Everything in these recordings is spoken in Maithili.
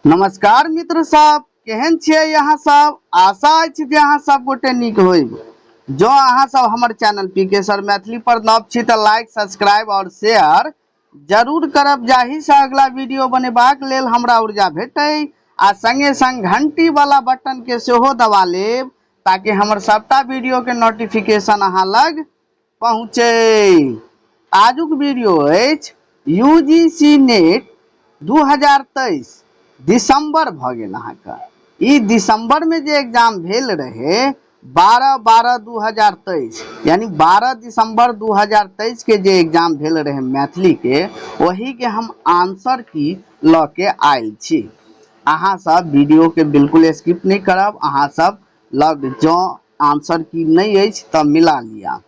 नमस्कार मित्र सब, केहन छियै अहाँ सब? आशा अछि जे अहाँ सब गोटे नीक होइब। जँ अहाँ सब हमर चैनल पी के सर मैथिली पर नव छी तऽ लाइक, सब्सक्राइब और शेयर जरूर करब, जाहि से अगला वीडियो बनेबाक लेल हमरा ऊर्जा भेटै, आ संगे संग घंटी वाला बटन के सेहो दबा लेब ताकि हमर सबटा वीडियो के नोटिफिकेशन अहाँ लग पहुँचै। आजुक वीडियो अछि यूजीसी नेट 2023 दिसंबर भऽ गेल अहाँके। ई दिसंबर में जे एग्जाम भेल रहे 12/12/2023, यानी 12 दिसंबर 2023 के जे एग्जाम भेल रहे मैथिली के, ओही के हम आंसर की लऽ के आयल छी। अहाँ सब वीडियो के बिल्कुल स्किप नहीं करब। अहाँ सब लग जँ आंसर की नहीं अछि तऽ मिला लिया।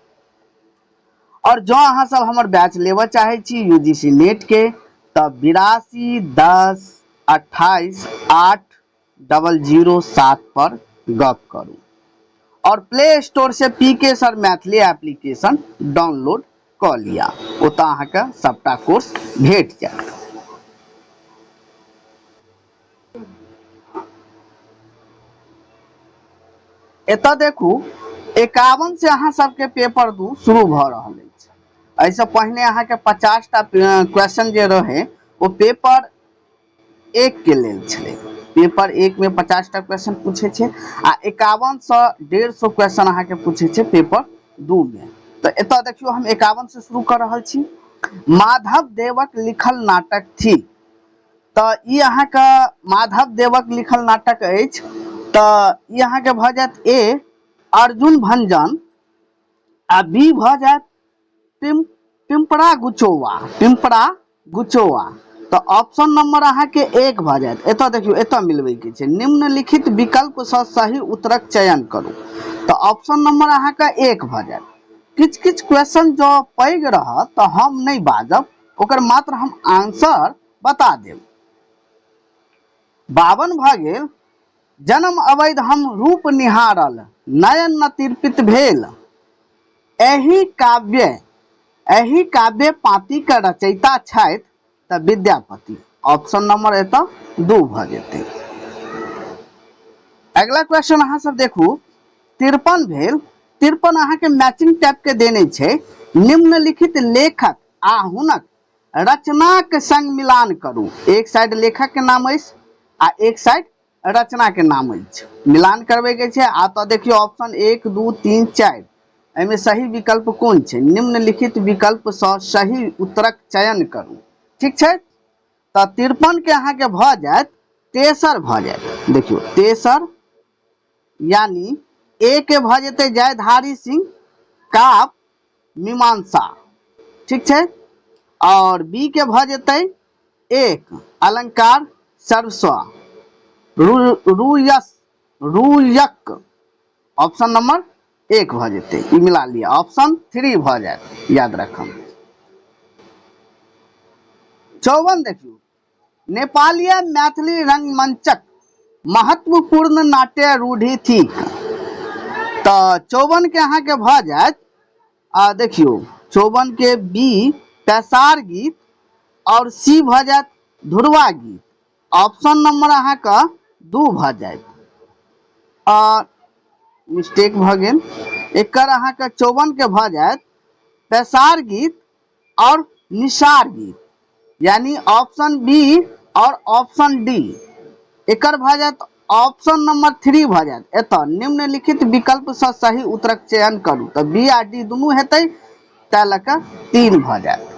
और जँ अहाँ सब हमर बैच लेबऽ चाहै छी यूजीसी नेट के तऽ 82 10 28 8 00 7 पर गप करू और प्ले स्टोर से पी के सर मैथिली एप्लीकेशन डाउनलोड कऽ लिया, ओतऽ अहाँके सबटा कोर्स भेट जायत। एतऽ देखू 51 से अहाँ सबके पेपर 2 शुरू भऽ रहल अछि। एहिसँ पहिने अहाँके 50 टा क्वेश्चन जे रहे ओ पेपर 1 के लेल छलै। पेपर 1 में 50 टा क्वेश्चन पूछे छै आ 51 से 150 क्वेश्चन अहाँके पूछे छै पेपर 2 में। तऽ एतऽ देखियौ हम 51 से शुरू कऽ रहल छी। माधव देवक लिखल नाटक थिक, तऽ ई अहाँके माधव देवक लिखल नाटक अछि, तऽ ई अहाँके भऽ जायत ए अर्जुन भंजन आ बी भऽ जायत पिंपरा गुचोवा, पिंपरा गुचोवा। तऽ ऑप्शन नंबर अहाँके 1 भऽ जायत। एतऽ देखियौ एतऽ मिलबैके छै, निम्नलिखित विकल्पसँ सही उत्तरक चयन करू, तऽ ऑप्शन नंबर अहाँके 1 भऽ जायत। किछु किछु क्वेश्चन जँ पैघ रहत तऽ हम नहि बाजब, ओकर मात्र हम आंसर बता देब। 52 भऽ गेल। जन्म अवैध हम रूप निहारल, नयन न तिरपित भेल। एहि काव्य पाती के रचयिता छथि तऽ विद्यापति। ऑप्शन नंबर एतऽ 2 भऽ जेतै। अगला क्वेश्चन अहाँ सब देखू, 53 भेल। 53 अहाँके मैचिंग टाइप के देने छै, निम्नलिखित लेखक आ हुनक रचनाक संग मिलान करू। एक साइड लेखक के नाम अछि आ एक साइड रचना के नाम अछि, मिलान करबै के छै। आ तऽ देखियौ ऑप्शन 1 2 3 4, एहिमे सही विकल्प कोन छै? निम्नलिखित विकल्प सँ सही उत्तरक चयन करू। ठीक छै, तऽ 53 के अहाँके भऽ जायत तेसर भऽ जायत। देखियौ तेसर यानी ए के भऽ जेतै जयधारी सिंह काप मीमांसा, ठीक छै, और बी के भऽ जेतै 1 अलंकार सर्वस्व रूयस रूयक, ऑप्शन नंबर 1 भऽ जेतै। ई मिला लिअ, ऑप्शन 3 भऽ जायत, याद रखब। 54 देखियौ, नेपालीय मैथिली रंगमंचक महत्वपूर्ण नाट्य रूढ़ि थिक, तऽ 54 के अहाँके भऽ जायत। आ देखियौ 54 के बी पैसार गीत और सी भऽ जायत धुरवा गीत, ऑप्शन नंबर अहाँके 2 भऽ जायत। आ मिस्टेक भऽ गेल, एकर अहाँके 54 के भऽ जायत पैसार गीत और निसार गीत, यानी ऑप्शन बी और ऑप्शन डी। एकर भऽ जायत ऑप्शन नंबर 3 भऽ जायत। एतऽ निम्नलिखित विकल्प सँ सही उत्तरक चयन करू, तऽ बी आ डी दुनू हेतै, तै लऽ कऽ 3 भऽ जायत।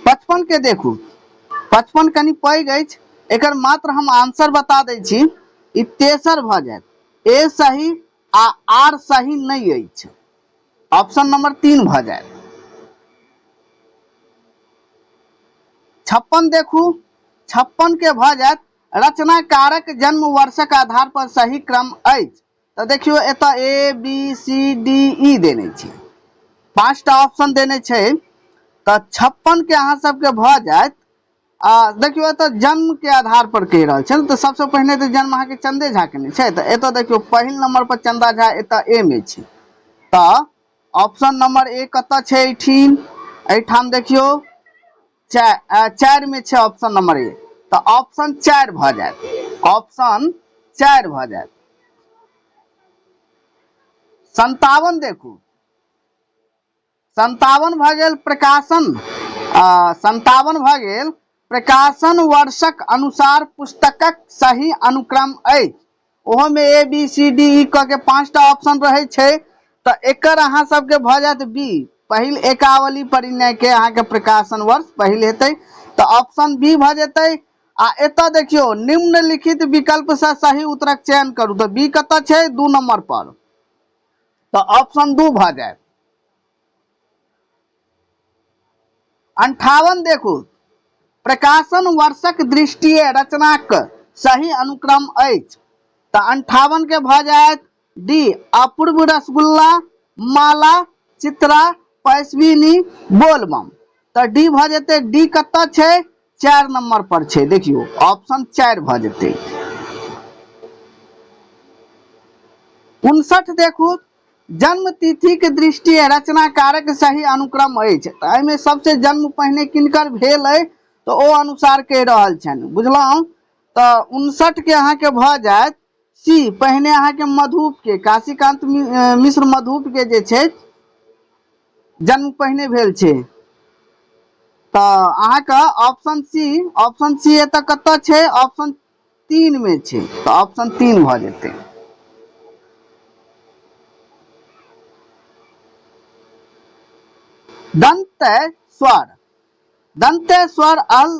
55 के देखू, 55 कनि पैघ अछि, एकर मात्र हम आंसर बता दै छी। ई तेसर भऽ जायत, ए सही आ आर सही नहि अछि, ऑप्शन नंबर 3 भऽ जायत। 56 देखू, 56 के भऽ जायत रचनाकारक जन्म वर्षक आधार पर सही क्रम अछि, तऽ देखियौ एतऽ A B C D E देने छै, 5टा ऑप्शन देने छै, तऽ 56 के अहाँ सबके भऽ जायत। आ देखियौ एतऽ जन्म के आधार पर कहि रहल छै ने, तऽ सबसँ पहिने तऽ जन्म अहाँके चंदे झा के नहि छै, तऽ एतऽ देखियौ पहिल नंबर पर चंदा झा एतऽ ए मे छै, तऽ ऑप्शन नंबर ए कतऽ छै? एहिठाम देखियौ चारि मे छै ऑप्शन नंबर ए, तऽ ऑप्शन 4 भऽ जायत, ऑप्शन 4 भऽ जायत। 57 देखू, 57 भऽ गेल प्रकाशन, 57 भऽ गेल प्रकाशन वर्षक अनुसार पुस्तकक सही अनुक्रम अछि। ओहोमे A B C D E क के 5टा ऑप्शन रहै छै, तऽ एकर अहाँ सबके भऽ जायत बी, पहिल एकावली परिणय के अहाँके प्रकाशन वर्ष पहिल हेतै, तऽ ऑप्शन बी भऽ जेतै। आ एतऽ देखियौ निम्नलिखित विकल्प से सही उत्तरक चयन करू, तऽ बी कतऽ छै? 2 नंबर पर, तऽ ऑप्शन 2 भऽ जायत। 58 देखू, प्रकाशन वर्षक दृष्टिए रचनाक सही अनुक्रम अछि, तऽ 58 के भऽ जायत डी, अपूर्व रसगुल्ला, माला, चित्रा, पैसविनी, बोलबम, तऽ डी भऽ जेतै। डी कतऽ छै? 4 नंबर पर छै, देखियौ ऑप्शन 4 भऽ जेतै। 59 देखू, जन्म तिथि के दृष्टिए रचनाकारक सही अनुक्रम अछि, तऽ एहिमे सबसे जन्म पहिने किनकर भेल अइ, तऽ ओ अनुसार कहि रहल छनि, बुझलहुँ? तऽ 59 के अहाँके भऽ जायत सी, पहिने अहाँके मधुप के, काशीकांत मिश्र मधुप के जे छै जन्म पहिने भेल छै, तऽ अहाँके ऑप्शन सी, ऑप्शन सी एतऽ कतऽ छै? ऑप्शन 3 मे छै, तऽ ऑप्शन 3 भऽ जेतै। दंत स्वर, दंत स्वर अल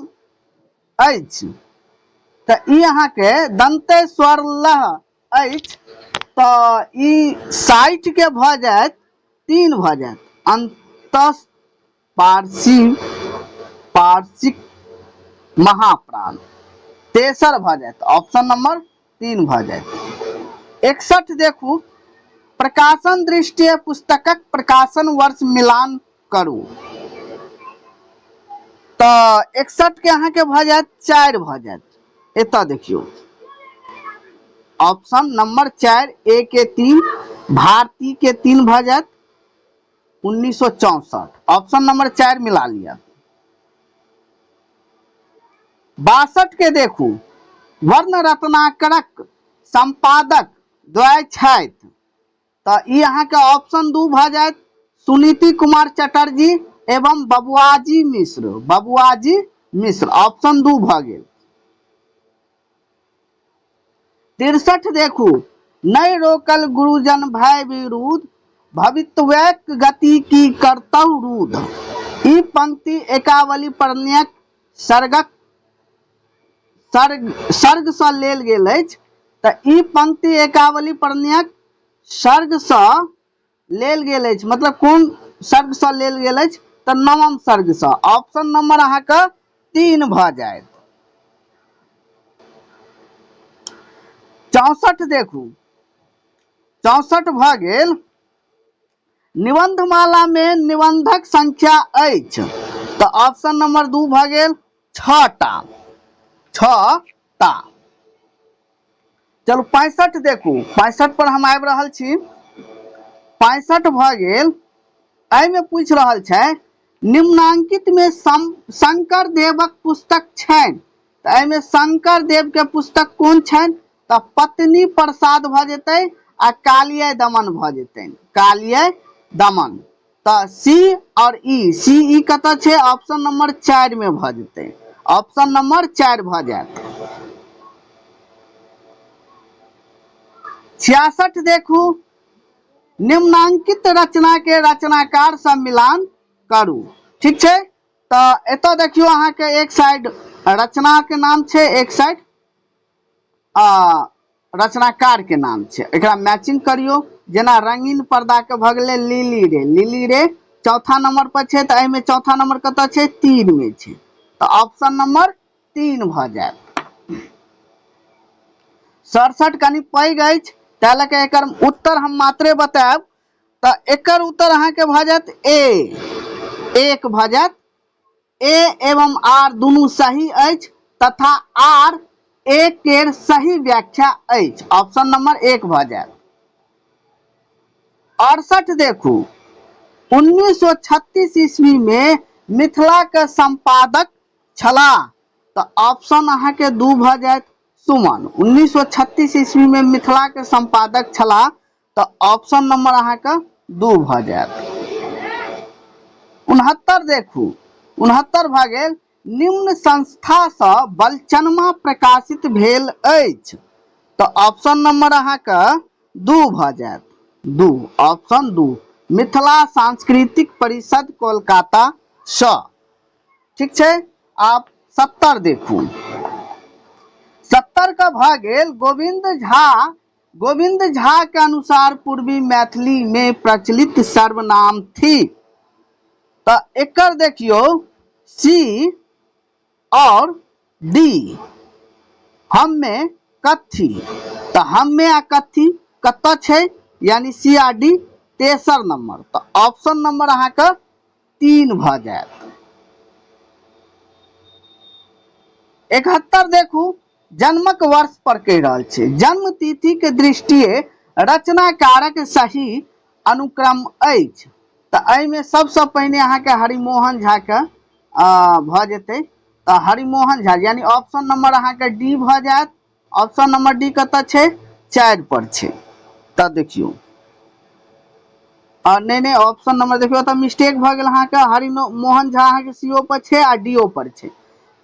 अछि, तऽ ई अहाँके दंत स्वर लह अछि, तऽ ई 60 के भऽ जायत 3 भऽ जायत। अंत पारसी, पारसिक महाप्राण तेसर भऽ जायत, ऑप्शन नंबर 3 भऽ जायत। 61 देखू, प्रकाशन दृष्टिए पुस्तकक प्रकाशन वर्ष मिलान करू, तऽ 61 के अहाँके भऽ जायत 4 भऽ जायत। एतऽ देखियौ ऑप्शन नंबर 4, ए के 3, भारती के 3 भऽ जायत 1964, ऑप्शन नंबर 4 मिला लिअ। 62 के देखू, वर्ण रत्नाकरक संपादक द्वय छथि, तऽ ई अहाँके ऑप्शन 2 भऽ जायत, सुनीति कुमार चटर्जी एवं बबुआजी मिश्र, बबुआजी मिश्र, ऑप्शन 2 भऽ गेल। 63 देखू, नहि रोकल गुरुजन भय विरुद्ध भवितव्यक गति की करतहु रुद्ध, ई पंक्ति एकावली प्रणयक सर्गक सर्ग सँ लेल गेल अछि, तऽ ई पंक्ति एकावली प्रणयक सर्ग सँ लेल गेल अछि, मतलब कोन सर्ग सँ लेल गेल अछि? तऽ नवम सर्ग सँ, ऑप्शन नंबर अहाँके 3 भऽ जायत। 64 देखू, 64 भऽ गेल निबंधमाला में निबंधक संख्या अछि, तऽ ऑप्शन नंबर 2 भऽ गेल 6टा, 6टा। चलू 65 देखू, 65 पर हम आबि रहल छी। 65 भऽ गेल, एहिमे पूछि रहल छै निम्नांकित में शंकर देवक पुस्तक छनि, तऽ एहिमे शंकर देव के पुस्तक कोन छनि? तऽ पत्नी प्रसाद भऽ जेतै आ कालिय दमन भऽ जेतै, कालिय दमन। तऽ सी और ई, सी ई कतऽ छै? ऑप्शन नंबर 4 में भऽ जेतै, ऑप्शन नंबर 4 भऽ जायत। 66 देखू, निम्नांकित रचना के रचनाकार से मिलान करू, ठीक छै? तऽ एतऽ देखियौ अहाँके एक साइड रचना के नाम छै, एक साइड रचनाकार के नाम छै, एकरा मैचिंग करियौ। जेना रंगीन पर्दा के भऽ गेलै लिली रे, लिली रे चौथा नंबर पर छै, तऽ एहिमे चौथा नंबर कतऽ छै? 3 मे छै, तऽ ऑप्शन नंबर 3 भऽ जायत। 67 कनि पैघ अछि, ताहि लऽ कऽ एकर उत्तर हम मात्रे बतायब, तऽ एकर उत्तर अहाँके भऽ जायत ए, 1 भऽ जायत। ए एवं आर दुनू सही अछि तथा आर ए केर सही व्याख्या अछि, ऑप्शन नंबर 1 भऽ जायत। 68 देखू, 1936 ईस्वी में मिथिलाके सम्पादक छलाह? तऽ ऑप्शन अहाँके 2 भऽ जायत, सुमन। 1936 ईस्वी में मिथिला के संपादक छलाह, तऽ ऑप्शन नंबर अहाँके 2 भऽ जायत। 69 देखू, 69 भऽ गेल, निम्न संस्थासँ बलचनमा प्रकाशित भेल अछि? तऽ ऑप्शन नंबर अहाँके 2 भऽ जायत, 2, ऑप्शन 2, मिथिला सांस्कृतिक परिषद कोलकाता सँ। ठीक छै, आब 70 देखू। 70 के भऽ गेल गोविंद झा। गोविंद झा के अनुसार पूर्वी मैथिली में प्रचलित सर्वनाम थी? तऽ एकर देखियौ सी और डी, हम में कथी। तऽ हम में आ कथी कतऽ छै? यानी सी आ डी तेसर नंबर, तऽ ऑप्शन नंबर अहाँके 3 भऽ जायत। 71 देखू, जन्मक वर्ष पर कहि रहल छै, जन्म तिथि के दृष्टिये रचनाकारक सही अनुक्रम अछि? तऽ एहिमे सबसँ पहिने अहाँके हरिमोहन झा के भऽ जेतै। तऽ हरिमोहन झा यानी ऑप्शन नंबर अहाँके डी भऽ जायत। ऑप्शन नंबर डी कतऽ छै? 4 पर छै। तऽ देखियौ, नहि नहि, ऑप्शन नंबर देखियौ, तऽ मिस्टेक भऽ गेल अहाँके। हरिमोहन झा अहाँके सी ओ पर छै आ डी ओ पर छै,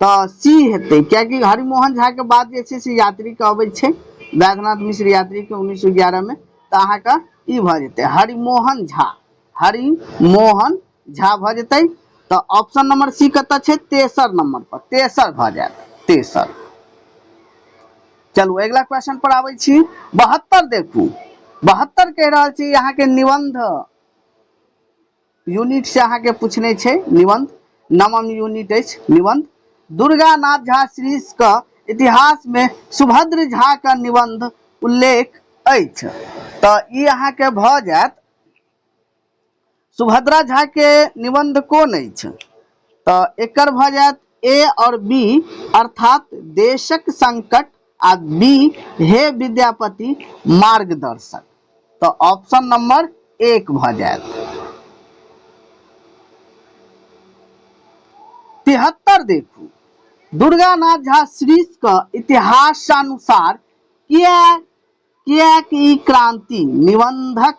तऽ सी हेतै, कियाकि हरिमोहन झा के बाद जे छै से यात्री के अबै छै, वैद्यनाथ मिश्र यात्री के 1911 मे। तऽ अहाँके ई भऽ जेतै हरिमोहन झा, हरिमोहन झा भऽ जेतै। तऽ ऑप्शन नंबर सी कतऽ छै? तेसर नंबर पर, तेसर भऽ जायत, तेसर। चलू, अगिला क्वेश्चन पर आबै छी। 72 देखू। 72 कहि रहल छी अहाँके निबंध यूनिट से अहाँके पूछने छै। निबंध नवम यूनिट अछि निबंध। दुर्गानाथ झा श्रीश के इतिहास में सुभद्र झा के निबंध उल्लेख अछि? तऽ ई अहाँके भऽ जायत, सुभद्रा झा के निबंध कोन अछि? तऽ एकर भऽ जायत ए और बी, अर्थात देशक संकट आ बी हे विद्यापति मार्गदर्शक। तऽ ऑप्शन नंबर 1 भऽ जायत। 73 देखू, दुर्गानाथ झा श्रीश के इतिहासानुसार किएक ई क्रांति निबंधक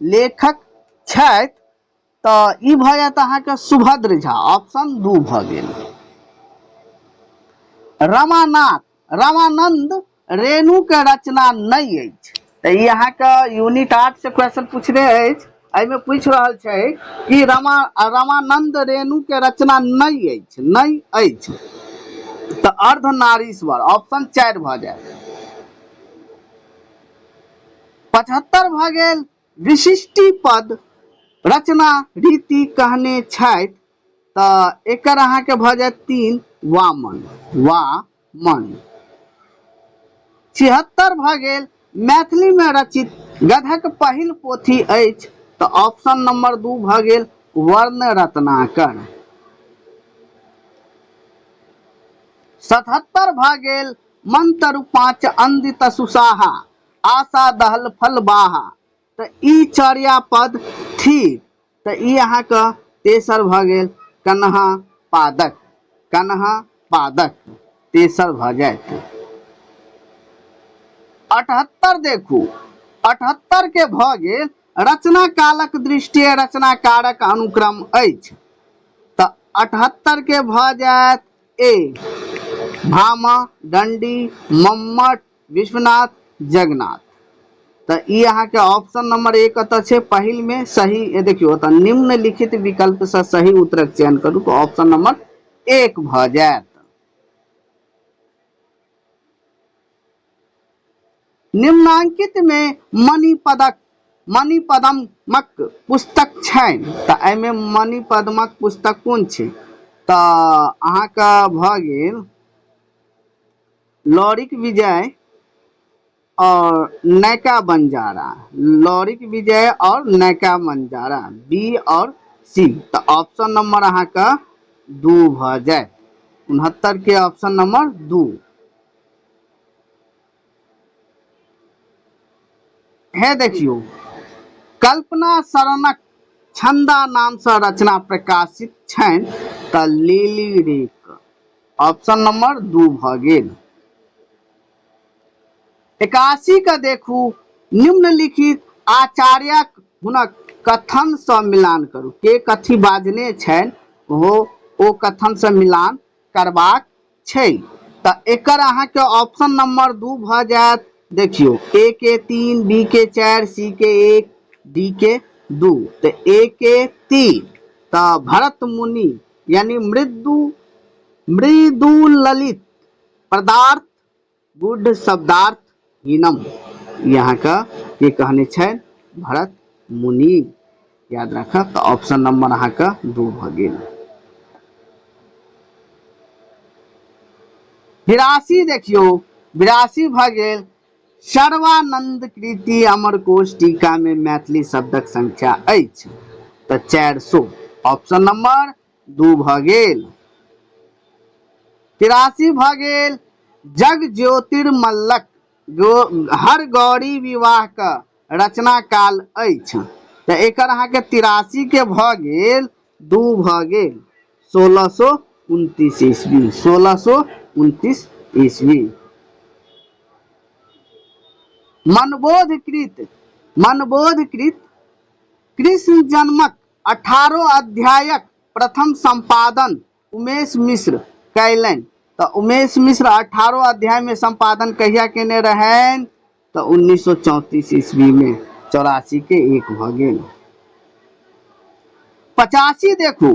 लेखक छथि? तऽ ई भऽ जायत अहाँके सुभद्र झा, ऑप्शन 2 भऽ गेल। रमानाथ रमानंद रेणु के रचना नहि अछि? तऽ ई अहाँके यूनिट 8 से क्वेश्चन पूछने अछि। एहिमे पूछि रहल छै कि रमानंद रेणु के रचना नहि अछि, नहि अछि, तऽ अर्धनारीश्वर, ऑप्शन 4 भऽ जायत। 75 भऽ गेल, विशिष्टि पद रचना रीति कहने छथि? तऽ एकर अहाँके भऽ जायत 3, वामन, वामन। 76 भऽ गेल, मैथिलीमे रचित गधक पहिल पोथी अछि? तऽ ऑप्शन नंबर 2 भऽ गेल, वर्ण रत्नाकर। 77 भऽ गेल, मंतरु पाँच अंदित सुसाहा आशा दहल फल बाहा, तऽ ई चर्या पद थिक? तऽ ई अहाँके तेसर भऽ गेल, कन्हा पादक, कन्हा पादक तेसर भऽ जायत। 78 देखू। 78 के भऽ गेल, रचना कालक दृष्टिये रचनाकारक अनुक्रम अछि? तऽ 78 के भऽ जायत ए, भामा, दंडी, मम्मट, विश्वनाथ, जगन्नाथ। तऽ ई अहाँके ऑप्शन नंबर 1 कतऽ छै? पहिल मे सही। देखियौ, ओतऽ निम्नलिखित विकल्प से सही उत्तरक चयन करू, तऽ ऑप्शन नंबर 1 भऽ जायत। निम्नांकित मे मणिपदक मणिपद्मक पुस्तक छनि? तऽ एहिमे मणिपद्मक पुस्तक कोन छै? तऽ अहाँके भऽ गेल लौरिक विजय और नैका बंजारा, लौरिक विजय और नैका बंजारा, बी और सी। तऽ ऑप्शन नंबर अहाँके 2 भऽ जायत। 69 के ऑप्शन नंबर 2। हे देखियौ, कल्पना शरणक छंदा नामसँ रचना प्रकाशित छनि तऽ लिली रेक। ऑप्शन नंबर 2 भऽ गेल। 81 के देखू, निम्नलिखित आचार्यक हुनक कथनसँ मिलान करू। के कथी बाजने छनि ओ कथनसँ मिलान करबाक छै। तऽ एकर अहाँके ऑप्शन नंबर 2 भऽ जायत। देखियौ, ए के 3, बी के 4, सी के 1, डी के 2। तऽ ए के 3, तऽ भरत मुनि यानी मृदु ललित पदार्थ गुढ़ शब्दार्थ हीनम, यहाँ का के कहने छै भरत मुनि, याद राखब। तऽ ऑप्शन नंबर अहाँके 2 भऽ गेल। 82 देखियौ, 82 भऽ गेल सर्वानंद कृति अमरकोश टीका में मैथिली शब्दक संख्या अछि तऽ 400, ऑप्शन नंबर 2 भऽ गेल। 83 भऽ गेल जग ज्योतिर्मल्लक हर गौरी विवाह के रचना काल अछि तऽ एकर अहाँके 83 के भऽ गेल 2 भऽ गेल 1629 ईस्वी, 1629 ईस्वी। मनबोधकृत कृष्ण जन्मक 18 अध्यायक प्रथम संपादन उमेश मिश्र कयलनि। तऽ उमेश मिश्र 18 अध्याय में संपादन कहिया केने रहनि? तऽ 1934 ईस्वी में, 84 के 1 भऽ गेल। 85 देखू,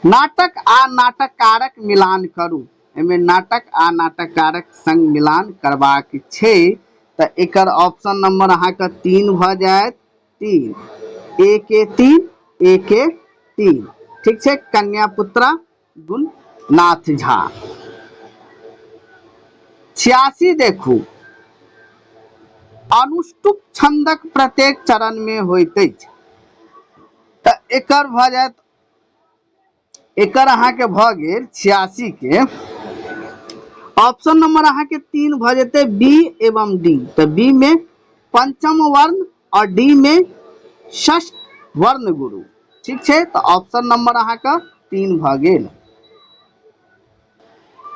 नाटक आ नाटककारक मिलान करू। एहिमे नाटक आ नाटककारक संग मिलान करबाक छै। तऽ एकर ऑप्शन नंबर अहाँके 3 भऽ जायत, 3, ए के 3, ए के 3, ठीक छै। कन्या पुत्रा गुणनाथ झा। 86 देखू, अनुष्टुप छंदक प्रत्येक चरण में होइत अछि। तऽ एकर भऽ जायत, एकर अहाँके भऽ गेल 86 के ऑप्शन नंबर अहाँके 3 भऽ जेतै, बी एवं डी। तऽ बी में पंचम वर्ण और डी में षष्ठ वर्ण गुरु, ठीक छै। तऽ ऑप्शन नंबर अहाँके 3 भऽ गेल।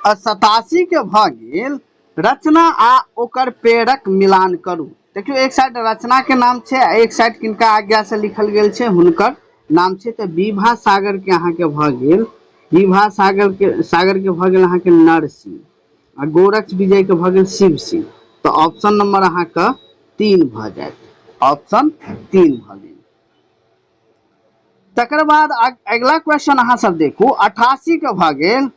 आ 87 के भऽ गेल रचना आ ओकर प्रेरक मिलान करू। देखियौ, एक साइड रचना के नाम छै आ एक साइड किनका आज्ञा से लिखल गेल छै हुनकर नाम छै। तऽ विभा सागर के अहाँके भऽ गेल, विभा सागर के भऽ गेल अहाँके नरसिंह, आ गोरक्ष विजय के भऽ गेल शिव सिंह। तऽ ऑप्शन नंबर अहाँके 3 भऽ जायत, ऑप्शन 3 भऽ गेल। तकर बाद अगिला क्वेश्चन अहाँ सब देखू, 88 के भऽ गेल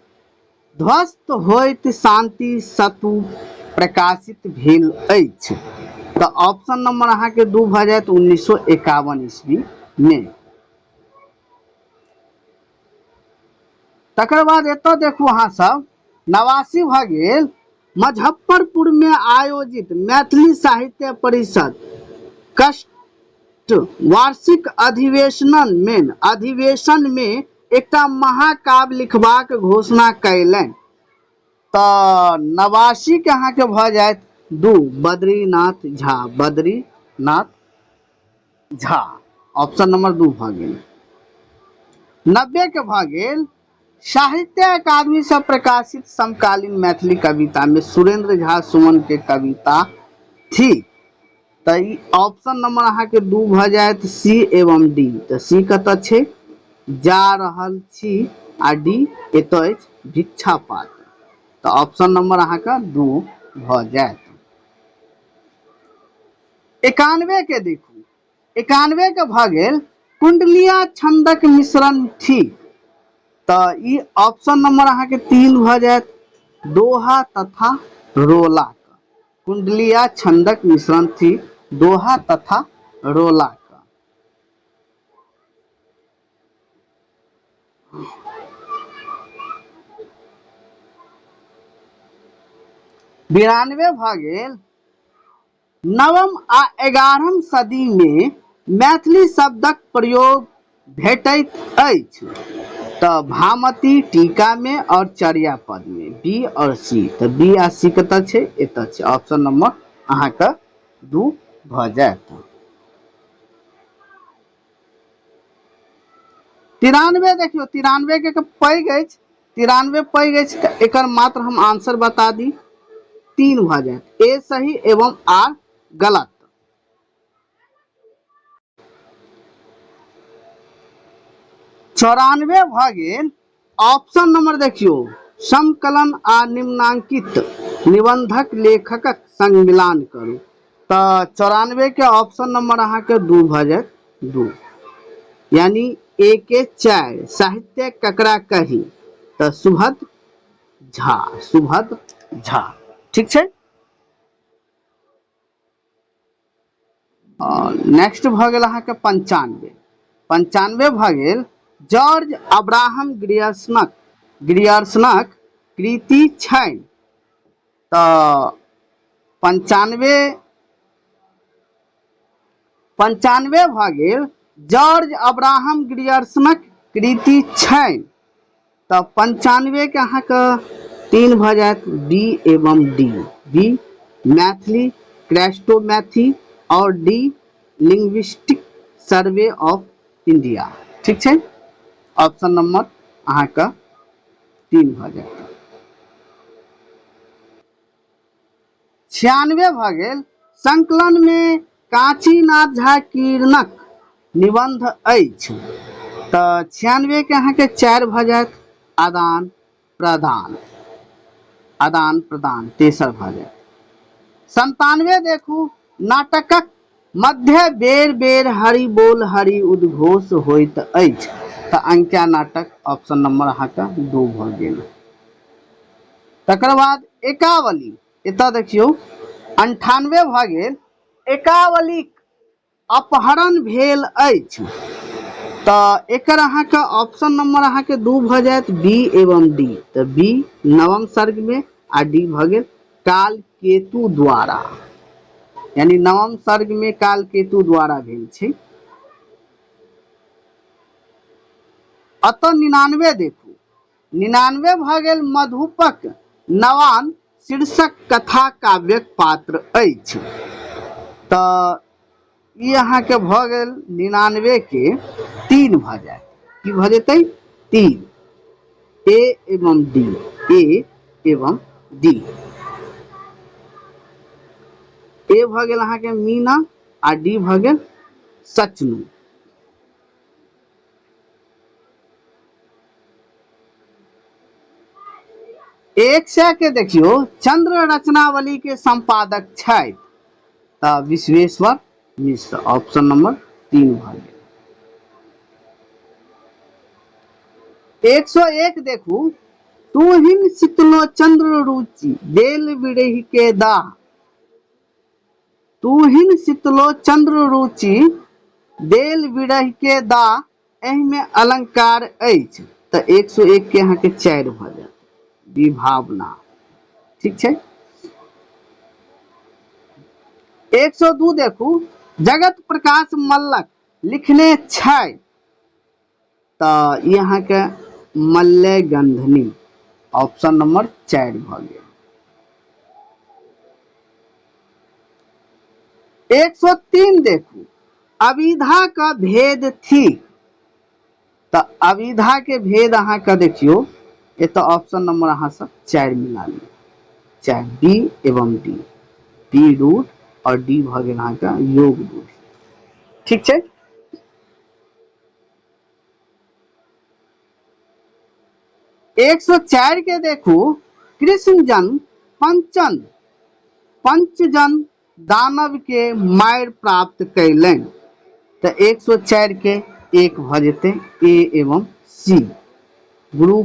ध्वस्त होइत शांति सतु प्रकाशित भेल अछि। तऽ ऑप्शन नंबर अहाँके 2 भऽ जायत, 1951 ईस्वी में। तकर बाद एतऽ देखू अहाँ सब, 89 भऽ गेल मुजफ्फरपुर में आयोजित मैथिली साहित्य परिषद कष्ट वार्षिक अधिवेशन में एकटा महाकाव्य लिखबाक घोषणा कयलनि। तऽ 89 के अहाँके भऽ जायत 2, बद्रीनाथ झा, बद्रीनाथ झा, ऑप्शन नंबर 2 भऽ गेल। 90 के भऽ गेल साहित्य अकादमी से प्रकाशित समकालीन मैथिली कविता में सुरेंद्र झा सुमन के कविता थी। तऽ ई ऑप्शन नंबर अहाँके 2 भऽ जायत, सी एवं डी। तऽ सी कतऽ छै? जा रहल छी, आ डी एतऽ अछि भिक्षा पात्र। तऽ ऑप्शन नंबर अहाँके 2 भऽ जायत। 91 के देखू, 91 के भऽ गेल कुंडलिया छंदक मिश्रण ठीक। तऽ ई ऑप्शन नंबर अहाँके 3 भऽ जायत, दोहा तथा रोला। कुंडलिया छंदक मिश्रण थी दोहा तथा रोला। 92 भऽ गेल नवम आ 11म सदी में मैथिली शब्दक प्रयोग भेटैत अछि। तऽ भामती टीका में और चर्यापद में, बी और सी। तऽ बी आ सी कतऽ छै? एतऽ छै। ऑप्शन नंबर अहाँके 2 भऽ जायत। 93 देखियौ, 93 के पैघ अछि, 93 पैघ अछि तऽ एकर मात्र हम आंसर बता दी, 3 भऽ जायत। ए सही एवं आर गलत। 94 भऽ गेल। ऑप्शन नंबर देखियौ, समकलन आ निम्नांकित निबंधक लेखकक संग मिलान करू। तऽ 94 के ऑप्शन नंबर अहाँके 2 भऽ जायत, 2 यानी ए के 4। साहित्य ककरा कही? तऽ सुभद्र झा, सुभद्र झा। ठीक छै। नेक्स्ट भऽ गेल अहाँके 95, 95 भऽ गेल जॉर्ज अब्राहम ग्रियर्सनक, ग्रियर्सनक कृति छनि। तऽ 95 भऽ गेल जॉर्ज अब्राहम ग्रियर्सनक कृति छनि। तऽ 95 के अहाँके 3 भऽ जायत, बी एवं डी। बी मैथिली क्रेस्टोमैथी और D linguistic survey of India. ठीक छै, ऑप्शन नंबर अहाँके 3 भऽ जायत। 96 भऽ गेल। संकलन मे कांचीनाथ झा किरणक निबंध अछि। तऽ 96 के अहाँके 4 भऽ जायत, आदान प्रदान, आदान प्रदान तेसर भऽ जायत। 97 देखू, नाटकक मध्य बेर बेर हरि बोल हरि उद्घोष होइत अछि। तऽ अंक्या नाटक, ऑप्शन नंबर अहाँके 2 भऽ गेल। तकर बाद एकावली, एतऽ देखियौ 98 भऽ गेल। एकावलीक अपहरण भेल अछि। तऽ एकर अहाँके ऑप्शन नंबर अहाँके 2 भऽ जायत, बी एवं डी। तऽ बी नवम सर्ग में आ डी भऽ गेल काल केतु द्वारा, यानी नवम सर्ग में काल केतु द्वारा भेल छै। अतः 99 देखू, 99 भऽ गेल मधुपक नवान शीर्षक कथा काव्यक पात्र अछि। तऽ ई अहाँके भऽ गेल 99 के 3 भऽ जायत। की भऽ जेतै? 3, ए एवं डी, ए एवं डी। ए भऽ गेल अहाँके मीना आ डी भऽ गेल सचनू। 100 के देखियौ, चंद्र रचनावली के संपादक छथि। तऽ विश्वेश्वर मिश्र, ऑप्शन नंबर 3 भऽ गेल। 101 देखू, तुहिन शीतलो चंद्र रुचि देल विरहि के दाह, तुहिन शीतलो चंद्र रुचि देल विरहि के दाह, एहिमे अलंकार अछि। तऽ 101 के अहाँके 4 भऽ जायत, विभावना। ठीक छै। 102 देखू, जगत प्रकाश मल्लक लिखने छै। तऽ ई अहाँके मल्लय गंधनी, ऑप्शन नंबर 4 भऽ गेल। 103 देखू, अविधा का भेद थिक। तऽ अविधा के भेद अहाँके देखियौ, एतऽ ऑप्शन नंबर अहाँ सब 4 मिला लिअ, 4 बी एवं डी, बी रूट और डी भऽ गेल अहाँके योग रूट। ठीक छै। 104 के देखू, कृष्ण जन्म पंचन पंचजन दानव के मारि प्राप्त कयलनि। तऽ 104 के 1 भऽ जेतै, ए एवं सी, गुरु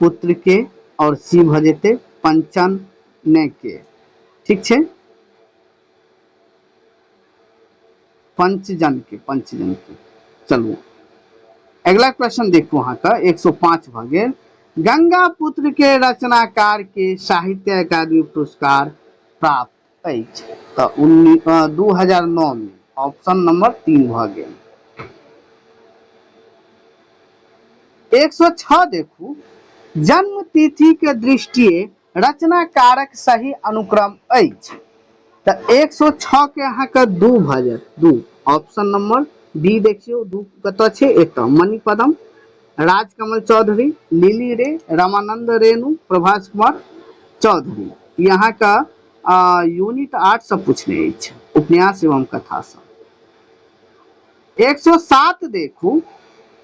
पुत्र के, और सी भऽ जेतै पंचन ने के। ठीक छै, पंचजन के, पंचजन के। चलू अगला क्वेश्चन देखू अहाँके, 105 भऽ गेल। गंगा पुत्र के रचनाकार के साहित्य अकादमी पुरस्कार प्राप्त अछि। तऽ 2009 में, ऑप्शन नंबर 3 भऽ गेल। 106 देखू, जन्म तिथि के दृष्टिये रचनाकारक सही अनुक्रम अछि। तऽ 106 के अहाँके 2 भऽ जायत, 2, ऑप्शन नंबर बी देखियौ, 2 कतऽ छै? एतऽ मणिपदम राजकमल चौधरी, लिली रे, रामानंद रेणु, प्रभास कुमार चौधरी। ई अहाँके यूनिट 8 से पूछने अछि, उपन्यास एवं कथा से। 107 देखू,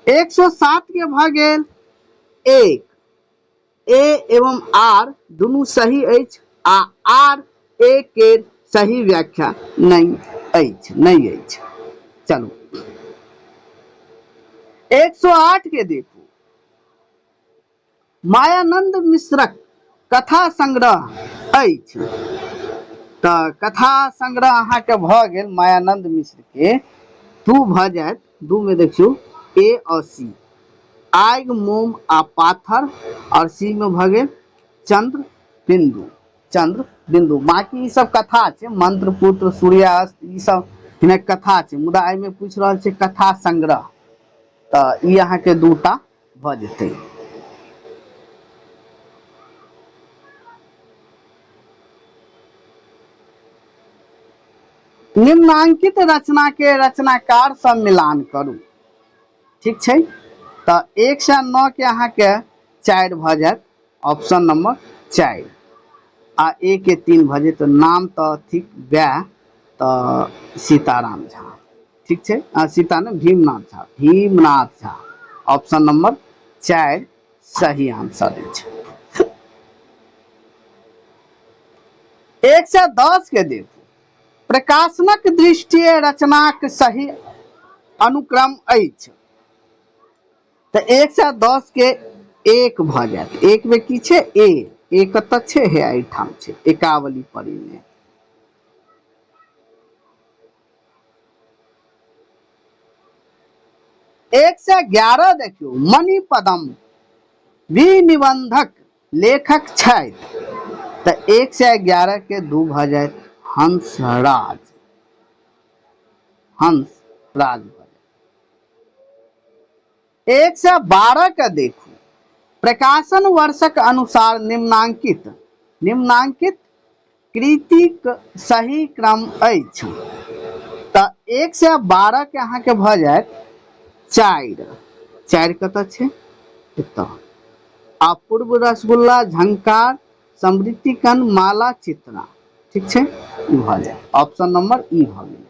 107 के भऽ गेल 1। ए एवं आर दुनू सही अछि आ आर ए केर सही व्याख्या नहि अछि, नहि अछि। चलू 108 के देखू। मायानंद मिश्रक कथा संग्रह अछि। तऽ कथा संग्रह अहाँके भऽ गेल मायानंद मिश्र के 2 भऽ जायत। 2 में देखियौ ए और सी, आगि मोम आ पाथर, और सी में भऽ गेल चंद्र बिंदु, चंद्र बिंदु। बाकी ई सब कथा छै, मंत्र पुत्र, सूर्यास्त, ई सब हिनक कथा छै, मुदा एहिमे पूछि रहल छै कथा संग्रह, तऽ ई अहाँके दूटा भऽ जेतै। निम्नांकित रचना के रचनाकार सँ मिलान करू। ठीक छै, तऽ 109 के अहाँके 4 भऽ जायत, ऑप्शन नंबर 4, आ ए के 3 भऽ जायत। नाम तऽ थिक वएह, तऽ सीताराम झा। ठीक छै, आ सीता ने भीमनाथ झा, भीमनाथ झा, ऑप्शन नंबर 4 सही आंसर अछि। 110 के देखू। प्रकाशनक दृष्टिये रचनाक सही अनुक्रम अछि। तऽ 110 के 1 भऽ जायत। 1 में की छै? ए। ए कतऽ छै? हे एहिठाम छै, एकावली परिणय। 111 देखियौ। मणिपदम विनिबंधक लेखक छथि। तऽ 111 के 2 भऽ जायत, हंसराज, हंसराज भऽ जायत। 112 के देखू। प्रकाशन वर्षक अनुसार निम्नांकित निम्नांकित कृतिक सही क्रम अछि। तऽ 112 के अहाँके भऽ जायत 4। 4 कतऽ छै? एतऽ। आ पूर्व रसगुल्ला, झंकार, समृद्धिकण, माला, चित्रा। ठीक छै, ई भऽ जायत ऑप्शन नंबर ई भऽ गेल।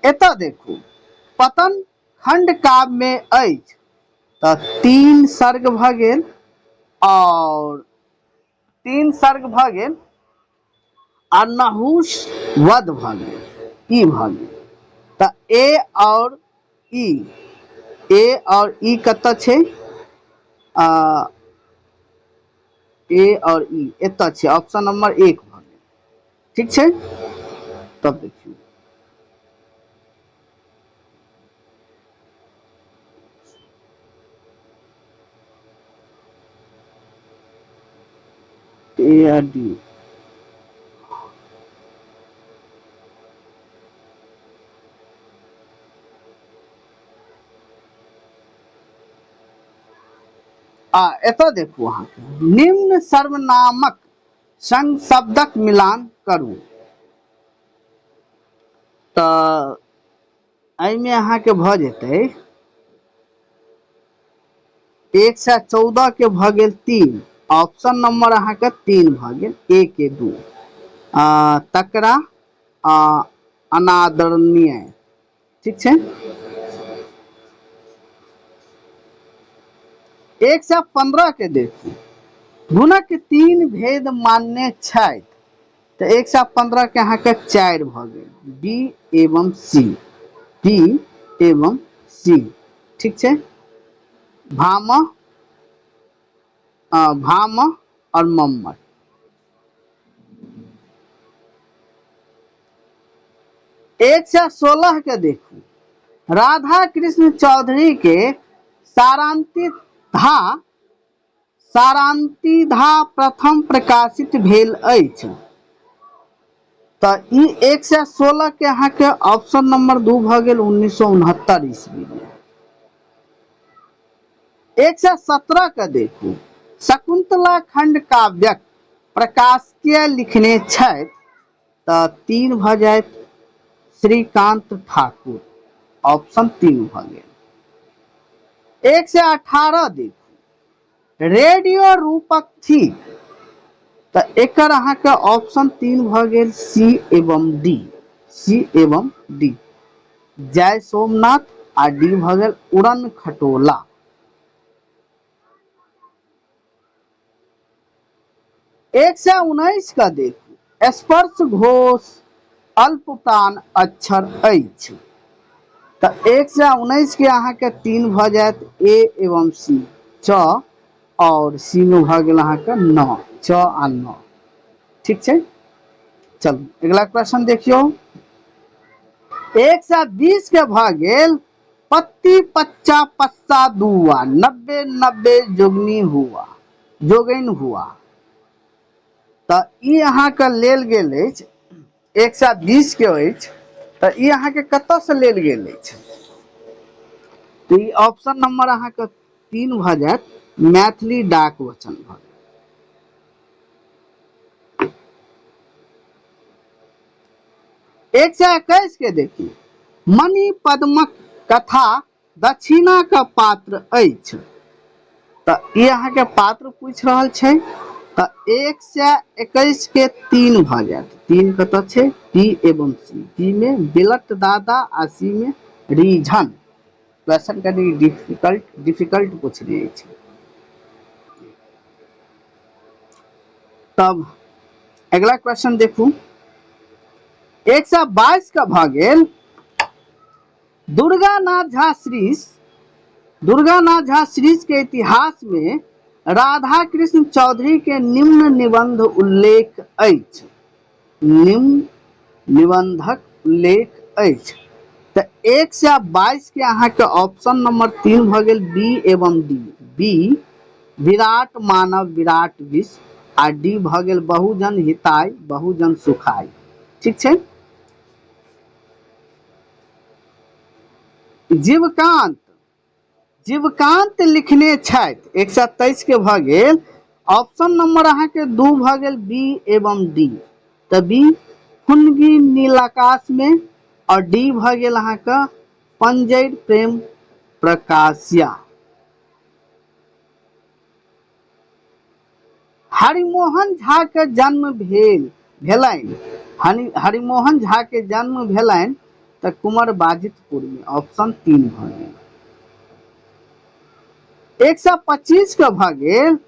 एतऽ देखू, पतन खंड काव्य में अछि। तऽ 3 सर्ग भऽ गेल, और 3 सर्ग भऽ गेल आ नहुष वध भऽ गेल, ई भऽ गेल। तऽ ए और ई, ए और ई कतऽ छै? आ ए और ई एतऽ छै, ऑप्शन नंबर 1 भऽ गेल। ठीक छै, तब देखियौ ए आ डी। आ एतऽ देखू अहाँके निम्न सर्वनामक संग शब्दक मिलान करू। तऽ एहिमे अहाँके भऽ जेतै 114 के भऽ गेल 3, ऑप्शन नंबर अहाँके 3 भऽ गेल, ए के 2। तकरा अनादरणीय। ठीक छै, 115 के देखू। गुणक 3 भेद मानने छथि। तऽ 115 के अहाँके 4 भऽ गेल, बी एवं सी, बी एवं सी। ठीक छै, भाम, भाम और मम्मट। 116 के देखू। राधा कृष्ण चौधरी के सारांतिधा, सारांतिधा प्रथम प्रकाशित भेल अछि। तऽ ई 116 के अहाँके ऑप्शन नंबर 2 भऽ गेल, 1969 ईस्वी में। 117 के देखू। शकुंतला खंड काव्यक प्रकाशकीय लिखने छथि। तऽ 3 भऽ जायत, श्रीकांत ठाकुर। ऑप्शन 3 भऽ गेल। 118 देखू, रेडियो रूपक थिक, तऽ एकर अहाँके ऑप्शन 3 भऽ गेल, सी एवं डी, सी एवं डी, जय सोमनाथ, आ डी भऽ गेल उड़न खटोला। 119 का देखू, स्पर्श घोष अल्प प्राण अक्षर अछि, तऽ 119 के अहाँके 3 भऽ जायत, ए एवं सी, च, और सी में भऽ गेल अहाँके 9, च आ 9। ठीक छै, चलू अगिला क्वेश्चन देखियौ। 120 के भऽ गेल पत्ती पच्चा पस्सा दुआ 90 90 जोगनी हुआ, जोगैन हुआ, तऽ ई अहाँके लेल गेल अछि 120 के अछि, तऽ ई अहाँके कतऽसँ लेल गेल अछि? तऽ ई ऑप्शन नंबर अहाँके 3 भऽ जायत, मैथिली डाक वचन भऽ गेल। 121 के देखी, मणि पद्मक कथा दक्षिणा के पात्र अछि, तऽ ई अहाँके पात्र पूछि रहल छै, तऽ 121 के 3 भऽ जायत। 3 कतऽ छै? बी एवं सी, बी मे बिलट दादा आ सी मे रीझन। क्वेश्चन कनि डिफिकल्ट पूछने अछि। तब अगला क्वेश्चन देखू, 122 का भऽ गेल दुर्गानाथ झा श्रीश, दुर्गानाथ झा श्रीश के इतिहास में राधा कृष्ण चौधरी के निम्न निबंध उल्लेख अछि, निम्न निबंधक उल्लेख अछि, तऽ 122 के अहाँके ऑप्शन नंबर 3 भऽ गेल, बी एवं डी, बी विराट मानव विराट विश्व, आ डी भऽ गेल बहुजन हिताय बहुजन सुखाय। ठीक छै। जीवकांत, जीवकांत लिखने छथि, 123 के भऽ गेल ऑप्शन नंबर अहाँके 2 भऽ गेल, बी एवं डी, तऽ बी फुनगी नीलाकाश में, और डी भऽ गेल अहाँके पंजर प्रेम प्रकाशिया। हरिमोहन झा के जन्म भेलनि, हरिमोहन झा के जन्म भेलनि तऽ कुंवर बाजितपुर में, ऑप्शन 3 भऽ गेल। 125 के भऽ गेल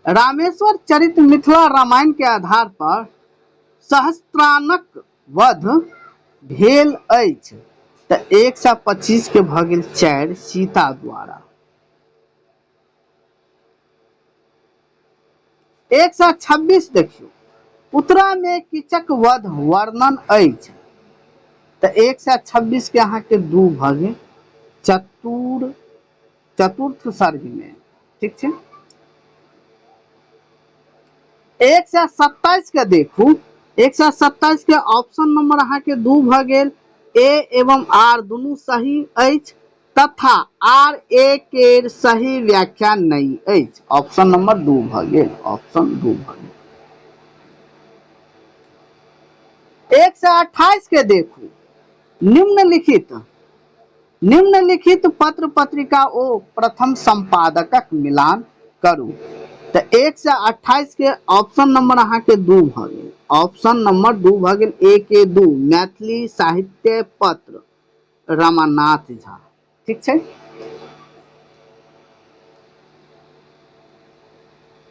रामेश्वर चरित मिथिला रामायण के आधार पर सहस्त्रानक वध भेल अछि, तऽ 125 के भऽ गेल 4 सीता द्वारा। 126 देखियौ, उत्तरा में कीचक वध वर्णन अछि, तऽ 126 के अहाँके 2 भऽ गेल चतुर्थ सर्ग में। ठीक छै। 127 के देखू, 127 के ऑप्शन नंबर अहाँके 2 भऽ गेल, ए एवं आर दुनू सही अछि तथा आर ए केर सही व्याख्या नहि अछि, ऑप्शन नंबर 2 भऽ गेल, ऑप्शन 2 भऽ गेल। 128 के देखू, निम्नलिखित पत्र पत्रिका ओ प्रथम संपादकक मिलान करू, तऽ 128 के ऑप्शन नंबर अहाँके 2 भऽ गेल, ऑप्शन नंबर 2 भऽ गेल, ए के 2 मैथिली साहित्य पत्र रमानाथ झा। ठीक छै।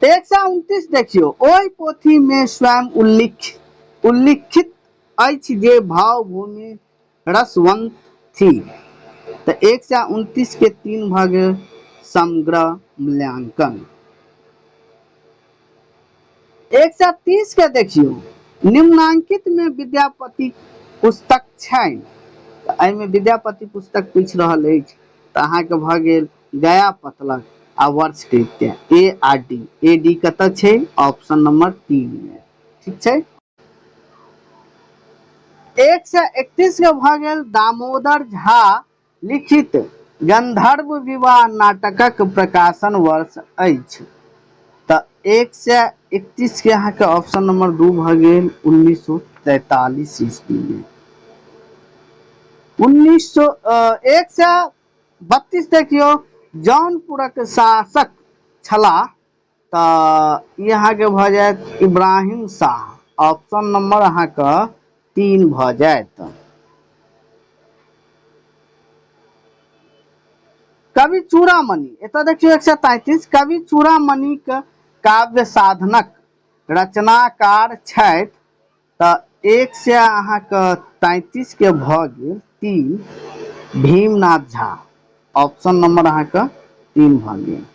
129 देखियौ, ओहि पोथी में स्वयं उल्लिखित अछि जे भावभूमि रसवंत थी, तऽ 129 के 3 भऽ गेल समग्र मूल्यांकन। 130 के देखियौ, निम्नांकित में विद्यापति पुस्तक छनि, तऽ एहिमे विद्यापति पुस्तक पूछि रहल अछि, तऽ अहाँके भऽ गेल गया पतलक आ वर्ष कृत्य, ए आ डी, ए डी कतऽ छै? ऑप्शन नंबर 3 में। ठीक छै। 131 के भऽ गेल दामोदर झा लिखित गंधर्व विवाह नाटकक प्रकाशन वर्ष अछि, तऽ 131 के अहाँके ऑप्शन नंबर 2 भऽ गेल 1943 ईस्वी में। 132 देखियौ, जौनपुरक शासक छलाह, तऽ ई अहाँके भऽ जायत इब्राहिम शाह। ऑप्शन नंबर अहाँके 3 भऽ जायत। कवि चूड़ामणि, एतऽ देखियौ 133, कवि चूड़ामणिक काव्य साधनक रचनाकार छथि, तऽ एक सए अहाँके 33 के भऽ गेल 3, भीमनाथ झा। ऑप्शन नंबर अहाँके 3 भऽ गेल।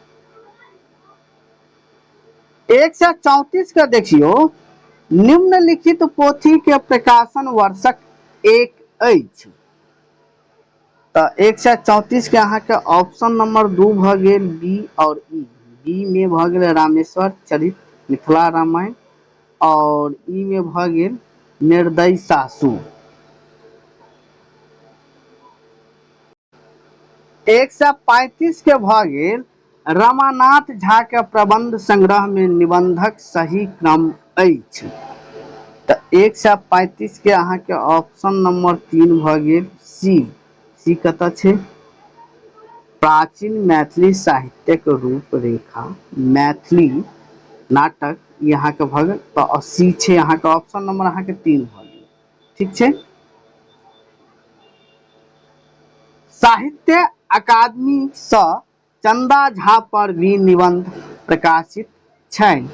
134 के देखियौ, निम्नलिखित पोथी के प्रकाशन वर्षक एक अछि, तऽ 134 के अहाँके ऑप्शन नंबर 2 भऽ गेल, बी और ई। बी मे भऽ गेल रामेश्वर चरित मिथिला रामायण और ई मे भऽ गेल निर्दयी सासु। 135 के भऽ गेल रमानाथ झा के प्रबंध संग्रह मे निबंधक सही क्रम अछि, तऽ 135 के अहाँके ऑप्शन नंबर 3 भऽ गेल, सी। सी कतऽ छै? प्राचीन मैथिली साहित्यक रूपरेखा, मैथिली नाटक, ई अहाँके भऽ गेल, तऽ सी छै अहाँके ऑप्शन नंबर अहाँके 3 भऽ गेल। ठीक छै। साहित्य अकादमी सँ चंदा झा पर भी निबंध प्रकाशित छनि,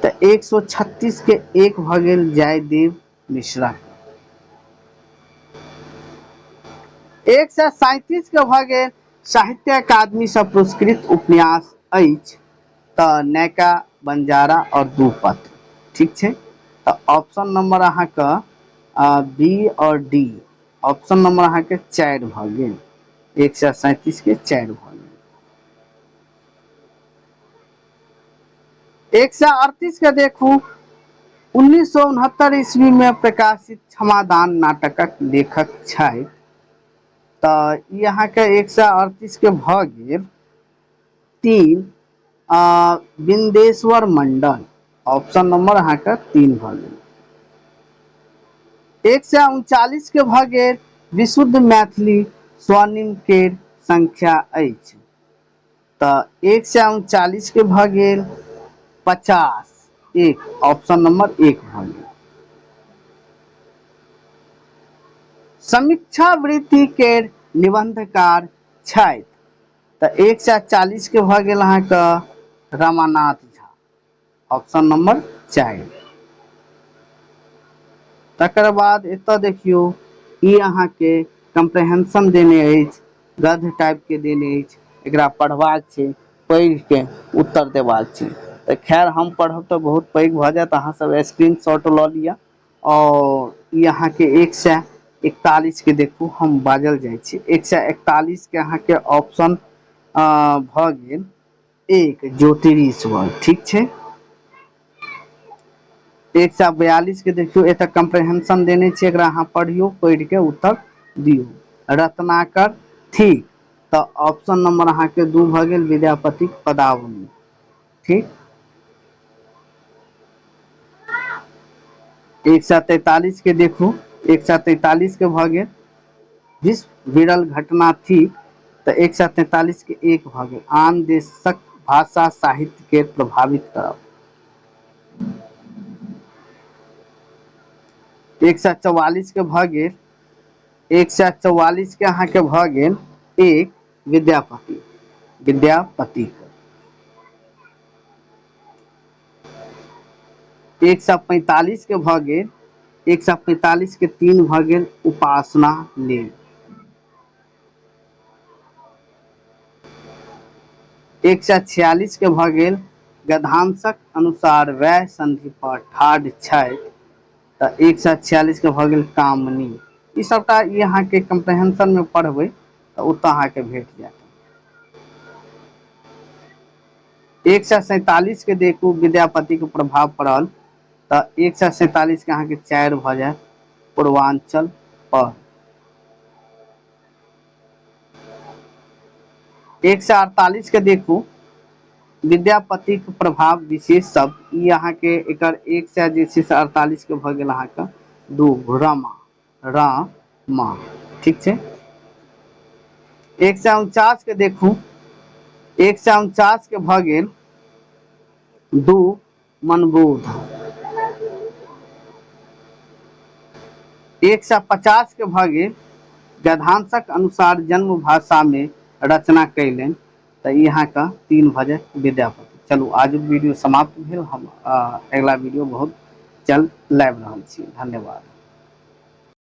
तऽ 136 के 1 भऽ गेल जयदेव मिश्रा। 137 के भऽ गेल साहित्य अकादमी सँ पुरस्कृत उपन्यास अछि, तऽ नैका बंजारा और दू पत्र। ठीक छै। तऽ ऑप्शन नंबर अहाँके बी और डी, ऑप्शन नंबर अहाँके 4 भऽ गेल। 137 के 4 भऽ गेल। 138 के देखू, 1969 ईस्वी में प्रकाशित क्षमादान नाटकक लेखक छथि, तऽ ई अहाँके 138 के भऽ गेल 3, बिंदेश्वर मंडल। ऑप्शन नंबर अहाँके 3 भऽ गेल। 139 के भऽ गेल विशुद्ध मैथिली स्वनिम केर संख्या अछि, तऽ 139 के भऽ गेल 50, 1, ऑप्शन नंबर 1 भऽ गेल। समीक्षा वृत्ति केर निबंधकार छथि, तऽ 140 के भऽ गेल अहाँके रमानाथ झा, ऑप्शन नंबर 4। तकर बाद एतऽ देखियौ, ई अहाँके कम्प्रहेंशन देने अछि, गद्य टाइपके देने अछि, एकरा पढ़बाक छै, पढ़िके उत्तर देबाक छै। तऽ खैर हम पढ़ब तऽ बहुत पैघ भऽ जायत, अहाँ सब स्क्रीन शॉट लऽ लिअ। और ई अहाँके 141 के देखू, हम बाजल जाइ छी, 141 के अहाँके ऑप्शन भऽ गेल 1, ज्योतिरीश्वर। ठीक छै। 142 के देखियौ, एतऽ कम्प्रहेंशन देने छै, एकरा अहाँ पढ़ियौ, पढ़िके उत्तर दियौ। रत्नाकर ठीक, तऽ ऑप्शन नंबर अहाँके 2 भऽ गेल, विद्यापतिक पदावली। ठीक। 143 के देखू, 143 के भऽ गेल विश्व विरल घटना थी, तऽ 143 के 1 भऽ गेल आन देशक भाषा साहित्य के प्रभावित करब। 144 के भऽ गेल, 144 के अहाँके भऽ गेल 1, विद्यापति, विद्यापति। 145 के भऽ गेल, 145 के 3 भऽ गेल उपासना लेल। 146 के भऽ गेल गद्यांशक अनुसार वैह संधि पर ठाढ़ छथि, तऽ 146 के भऽ गेल कामनी। ई सबटा ई अहाँके कम्प्रहेंशन मे पढ़बै तऽ ओतऽ अहाँके भेट जायत। 147 के देखू, विद्यापति के प्रभाव पड़ल, तऽ 147 के अहाँके 4 भऽ जायत पूर्वांचल पर। 148 के देखू, विद्यापति के प्रभाव विशेष शब्द, ई अहाँके एकर एक सए जे छै से 48 के भऽ गेल अहाँके 2, रमा, रमा। ठीक छै। 149 के देखू, 149 के भऽ गेल 2 मनबोध। 150 के भऽ गेल गद्यांशक अनुसार जन्म भाषामे रचना कयलनि, तऽ ई अहाँके 3 भऽ जायत विद्यापति। चलू, आजुक वीडियो समाप्त भेल। हम अगिला वीडियो बहुत जल्द लाबि रहल छी। धन्यवाद।